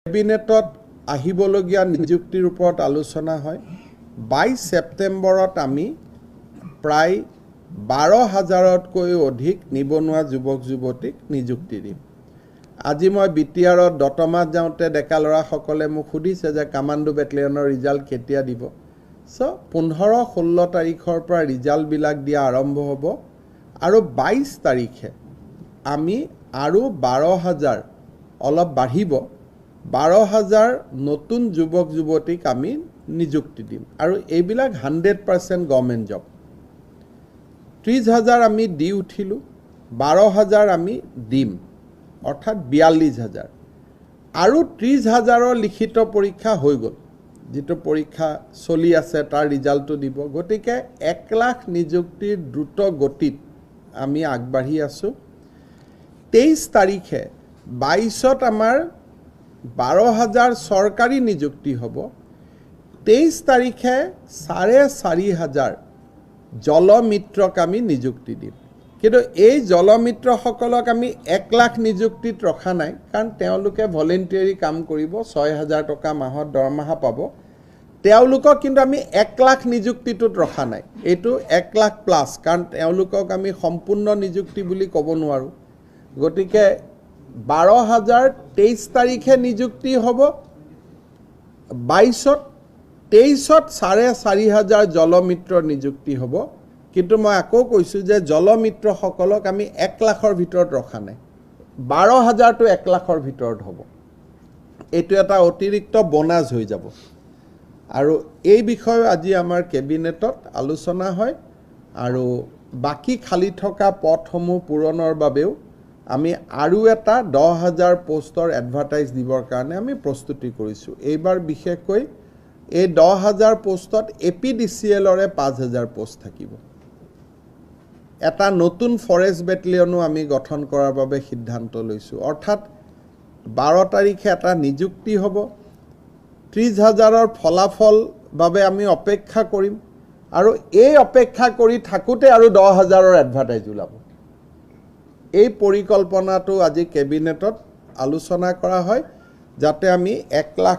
কেবিনেটত আহিবলগীয়া নিযুক্তিৰ ওপৰত আলোচনা হয়। 22 ছেপ্টেম্বৰত আমি প্ৰায় 12 হাজাৰতকৈও অধিক নিবনুৱা যুৱক যুৱতীক নিযুক্তি দিম। আজি মই বিটিআৰত দতমাত যাওঁতে ডেকা ল'ৰাসকলে মোক সুধিছে যে কামাণ্ডো বেটেলিয়নৰ ৰিজাল্ট কেতিয়া দিব। চ' 15, 16 তাৰিখৰ পৰা ৰিজাল্টবিলাক দিয়া আৰম্ভ হ'ব আৰু 22 তাৰিখে আমি আৰু 12 হাজাৰ, অলপ বাঢ়িব, 12 হাজাৰ নতুন যুৱক যুৱতীক আমি নিযুক্তি দিম আৰু এইবিলাক 100% গভৰ্ণমেণ্ট জব। 30 হাজাৰ আমি দি উঠিলোঁ, 12 হাজাৰ আমি দিম, অৰ্থাৎ 42 হাজাৰ। আৰু 30 হাজাৰৰ লিখিত পৰীক্ষা হৈ গ'ল, যিটো পৰীক্ষা চলি আছে তাৰ ৰিজাল্টটো দিব। গতিকে 1 লাখ নিযুক্তিৰ দ্ৰুত গতিত আমি আগবাঢ়ি আছোঁ। 23 তাৰিখে, 22ত আমাৰ 12 হাজাৰ চৰকাৰী নিযুক্তি হ'ব, 23 তাৰিখে 4.5 হাজাৰ জলমিত্ৰক আমি নিযুক্তি দিম। কিন্তু এই জলমিত্ৰসকলক আমি 1 লাখ নিযুক্তিত ৰখা নাই, কাৰণ তেওঁলোকে ভলেণ্টিয়াৰী কাম কৰিব, 6 হাজাৰ টকা মাহত দৰমহা পাব তেওঁলোকক। কিন্তু আমি 1 লাখ নিযুক্তিটোত ৰখা নাই, এইটো 1 লাখ প্লাছ, কাৰণ তেওঁলোকক আমি সম্পূৰ্ণ নিযুক্তি বুলি ক'ব নোৱাৰোঁ। গতিকে 12 হাজাৰ 23 তাৰিখে নিযুক্তি হ'ব 22ত, 23ত 4.5 হাজাৰ জলমিত্ৰ নিযুক্তি হ'ব। কিন্তু মই আকৌ কৈছোঁ যে জলমিত্ৰসকলক আমি 1 লাখৰ ভিতৰত ৰখা নাই, 12 হাজাৰটো 1 লাখৰ ভিতৰত হ'ব। এইটো এটা অতিৰিক্ত বোনাছ হৈ যাব। আৰু এই বিষয়েও আজি আমাৰ কেবিনেটত আলোচনা হয়। আৰু বাকী খালী থকা পদসমূহ পূৰণৰ বাবেও আমি আৰু এটা 10 হাজাৰ পষ্টৰ এডভাৰটাইজ দিবৰ কাৰণে আমি প্ৰস্তুতি কৰিছোঁ। এইবাৰ বিশেষকৈ এই 10 হাজাৰ পষ্টত এপিডিচিএলৰে 5 হাজাৰ পষ্ট থাকিব। এটা নতুন ফৰেষ্ট বেটেলিয়নো আমি গঠন কৰাৰ বাবে সিদ্ধান্ত লৈছোঁ। অৰ্থাৎ 12 তাৰিখে এটা নিযুক্তি হ'ব, 30 হাজাৰৰ ফলাফল বাবে আমি অপেক্ষা কৰিম আৰু এই অপেক্ষা কৰি থাকোঁতে আৰু 10 হাজাৰৰ এডভাৰটাইজ ওলাব। এই পৰিকল্পনাটো আজি কেবিনেটত আলোচনা কৰা হয়, যাতে আমি 1 লাখ